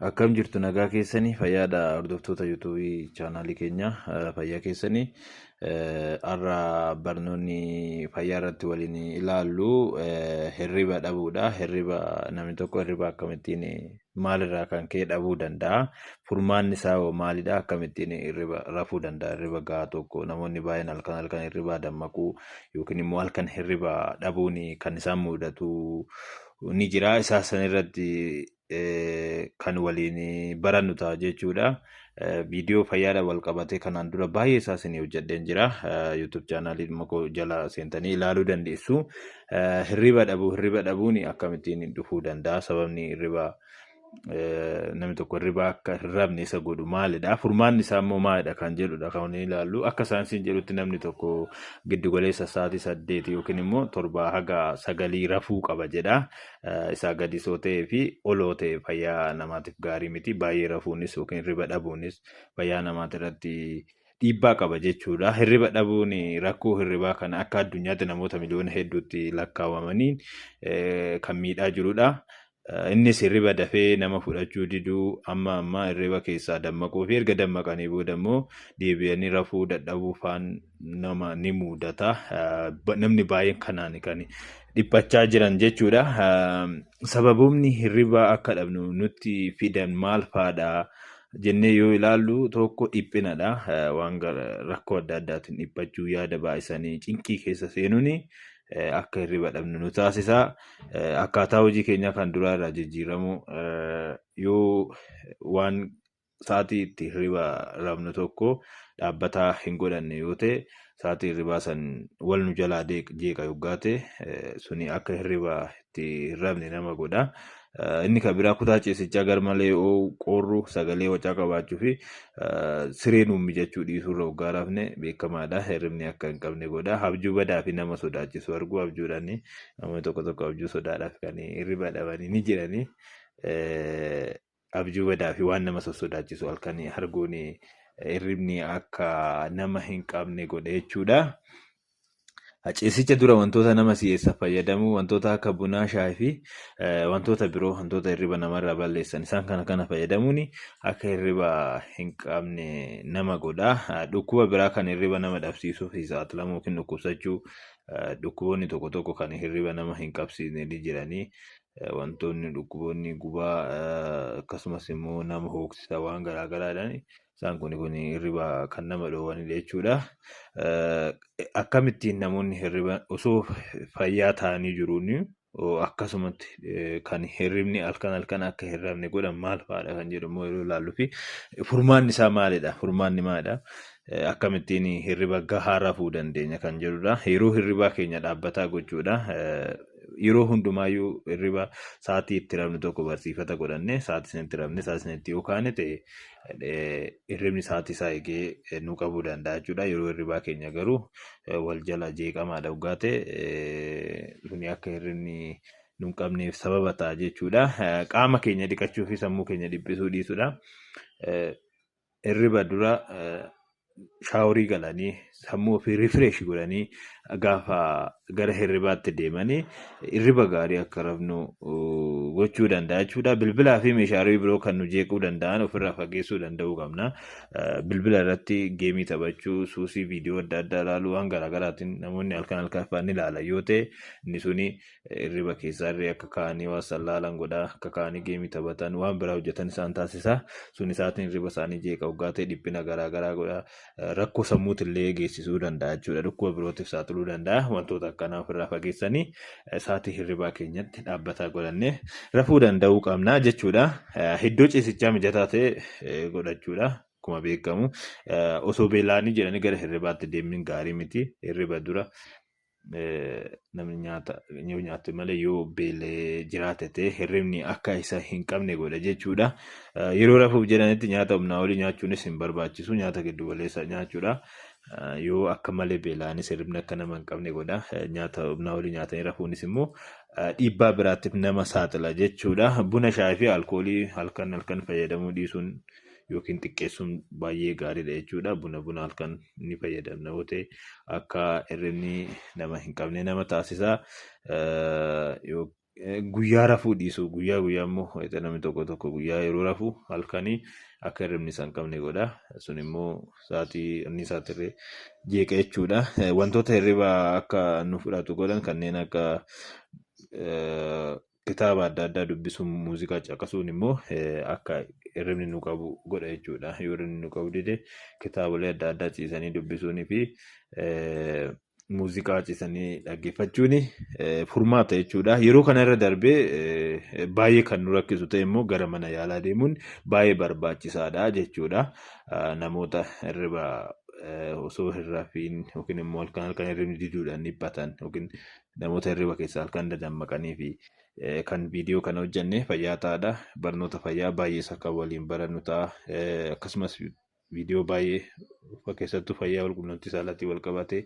Akkam jirtu, nagaa keessanii? Fayyaadha? Hordoftoota yuutuubii chaanaalii keenya, fayyaa keessanii? Har'a barnoonni fayyaa irratti waliin ilaallu hirriba dhabuudha. Hirriba namni tokko hirriba akkamittiin, maalirraa kan ka'e dhabuu danda'a? Furmaanni isaa hoo maalidha? Akkamittiin hirriba rafuu danda'a? Hirriba gahaa tokko namoonni baay'een halkan halkan hirribaa dammaquu yookiin immoo halkan hirriba dhabuun kan isaan mudatu ni jira. Isaa san irratti kan waliin barannu ta'a jechuudha. Viidiyoo fayyaadhaan wal qabatee kanaan dura baay'ee isaa isinii hojjedheen jira. YouTube chaanaalii koo jala seentanii ilaaluu dandeessu. Hirriba dhabuu, hirriba dhabuun akkamittiin dhufuu danda'a? Sababni hirriba namni tokko hirriba akka hin rafne isa godhu maalidha? Furmaanni isaa immoo maalidha kan jedhudha kan waliin ilaallu. Akka saayinsiin jedhutti namni tokko giddugaleessa sa'aatii 8 yookiin immoo 7 haga 9 rafuu qaba jedha. Isaa gadi soo ta'ee fi oloo ta'e fayyaa namaatiif gaarii miti. Baay'ee rafuunis yookiin hirriba dhabuunis fayyaa namaati irratti dhiibbaa qaba jechuudha. Hirriba dhabuun rakkoo hirribaa kana akka addunyaatti namoota miliyoona hedduutti lakkaawamaniin kan miidhaa jirudha. Innis hirriba dafee nama fudhachuu diduu, amma amma hirriba keessaa dammaquu fi erga dammaqanii booda immoo deebi'anii rafuu dadhabuu faan nama ni mudata. Namni baay'een kanaan kan dhiphachaa jiran jechuudha. Sababoonni hirriba akka dhabnu nutti fidan maal faadha jennee yoo ilaallu, tokko dhiphinadha. Waan rakkoo adda addaatiin dhiphachuu, yaada baay'isanii cinqii keessa seenuun akka hirriba dhabnu nu taasisa. Akkaataa hojii keenyaa kan duraa irraa jijjiiramuu, yoo waan sa'aatii itti hirriba rafnu tokko dhaabbataa hin godhanne yoo ta'e, sa'aatii hirribaa san wal nu jalaa jeeqa yoggaa ta'e, suni akka hirriba itti hin rafne nama godha. Inni kan biraa kutaa ciisichaa garmalee yoo qorru, sagalee wacaa qabaachuu fi siree nuun mijachuu dhiisuu irra hoggaa rafne beekamaadha. Hirribni akka hin qabne godha. Abjuu badaa fi nama sodaachisu arguu, abjuudhaan namoonni tokko tokko abjuu sodaadhaaf kan hirriba dhabanii ni jiranii. Abjuu badaa fi waan nama sossodaachisu halkan arguun hirribni akka nama hin qabne godha jechuudha. Ciisicha dura wantoota nama si'eessan fayyadamuu, wantoota akka bunaa, shaayii fi wantoota biroo, wantoota hirriba namarraa balleessan, isaan kana kana fayyadamuun akka hirriba hin qabne nama godha. Dhukkuba biraa kan hirriba nama dhabsiisuuf saaxilamuu yookiin dhukkubsachuu, dhukkuboonni tokko tokko kan hirriba nama hin qabsiisne ni jiranii. Wantoonni dhukkuboonni gubaa, akkasumas immoo nama hooksisa waan garaa garaadhaan, isaan kun hirriba kan nama dhoowwanidha jechuudha. Akkamittiin namoonni hirriba osoo fayyaa ta'anii jiruun akkasumatti kan hirribni halkan halkan akka hin rafne godhan maal fa'aadha kan jedhu immoo yeroo ilaallu fi furmaanni isaa maalidha? Furmaanni maalidha? Akkamittiin hirriba gahaa rafuu dandeenya kan jedhudha. Yeroo hirribaa keenya dhaabbataa gochuudha. Yeroo hundumaayyuu hirriba sa'aatii itti rafnu tokko barsiifata godhanne, sa'aatii sanatti rafne, sa'aatii sanatti yoo kaane ta'e, hirribni sa'aatii isaa eegee nu qabuu danda'a jechuudha. Yeroo hirribaa keenya garuu wal jala jeeqamaadha hoggaa ta'e, suni akka hirribni nu hin qabneef sababa ta'a jechuudha. Qaama keenya dhiqachuu fi sammuu keenya dhiphisuu dhiisuudha. Hirriba dura shaaworii galanii sammuu ofii refresh godhanii gaafa gara hirribaatti deemanii hirriba gaarii akka rafnu gochuu danda'a jechuudha. Bilbilaa fi meeshaalee biroo kan nu jeequu danda'an ofirraa fageessuu danda'uu qabna. Bilbila irratti geemii taphachuu, suusii viidiyoo adda addaa ilaaluu, waan garaagaraatiin namoonni halkan halkan fa'aa ni ilaala yoo ta'e, inni suni hirriba keessaa illee akka ka'anii waan san laalan godha. Akka ka'anii geemii taphatan, waan biraa hojjetan isaan taasisa. Sun isaatiin hirriba isaanii jeeqa hoggaa ta'e, dhiphina garaagaraa godha. Rakkoo sammuutillee geessisuu danda'a jechuudha. Dhukkuba birootiif saaxiluu danda'a. Wantoota akkanaa ofirraa fageessanii sa'aatii hirribaa keenyatti dhaabbataa godhannee rafuu danda'uu qabna jechuudha. Iddoo ciisichaa mijataa ta'e godhachuudha. Akkuma beekamu osoo beela'anii jedhanii gara hirribaatti deemuun gaarii miti. Hirriba dura namni nyaata yoo nyaate malee, yoo beelee jiraate ta'e, hirribni akka isa hin qabne godha jechuudha. Yeroo rafuuf jedhanitti nyaata humnaa olii nyaachuunis hin barbaachisu. Nyaata giddu galeessa nyaachuudha. Yoo akka malee beela'anis hirribni akka nama hin qabne godha. Nyaata humnaa olii nyaatanii rafuunis immoo dhiibbaa biraatiif nama saaxila jechuudha. Buna, shaayii fi alkoolii halkan halkan fayyadamuu dhiisuun yookiin xiqqeessuun baay'ee gaariidha jechuudha. Buna halkan ni fayyadamna yoo ta'e, akka hirribni nama hin qabne nama taasisa. Guyyaa rafuu dhiisuu, guyyaa guyyaa immoo namni tokko tokko guyyaa yeroo rafu halkanii akka hirribni isa hin qabne godha. Sun immoo sa'aatii inni isaatirree jeeqa jechuudha. Wantoota hirriba akka nu fudhatu godhan kanneen akka kitaaba adda addaa dubbisuun, muuziqaa caqasuun immoo akka hirribni nu qabu godha jechuudha. Yoo hirribni nu qabu dide, kitaabolee adda addaa ciisanii dubbisuunii fi muuziqaa ciisanii dhaggeeffachuun furmaata jechuudha. Yeroo kana irra darbee baay'ee kan nu rakkisu ta'e immoo gara mana yaalaa deemuun baay'ee barbaachisaadha jechuudha. Namoota hirriba osoo hin rafiin yookiin immoo halkan halkan hirribni diduudhaan dhiphatan yookiin namoota hirriba keessaa halkan dadammaqanii fi kan viidiyoo kana hojjenne fayyaa ta'aadha. Barnoota fayyaa baay'ees akka waliin barannu ta'a. Akkasumas viidiyoo baay'ee keessattuu fayyaa walqunnamtii saalaatiin wal qabatee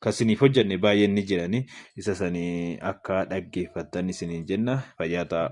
kan isiniif hojjenne baay'een ni jirani. Isa sanii akka dhaggeeffattan isiniin jenna, fayyaa ta'a.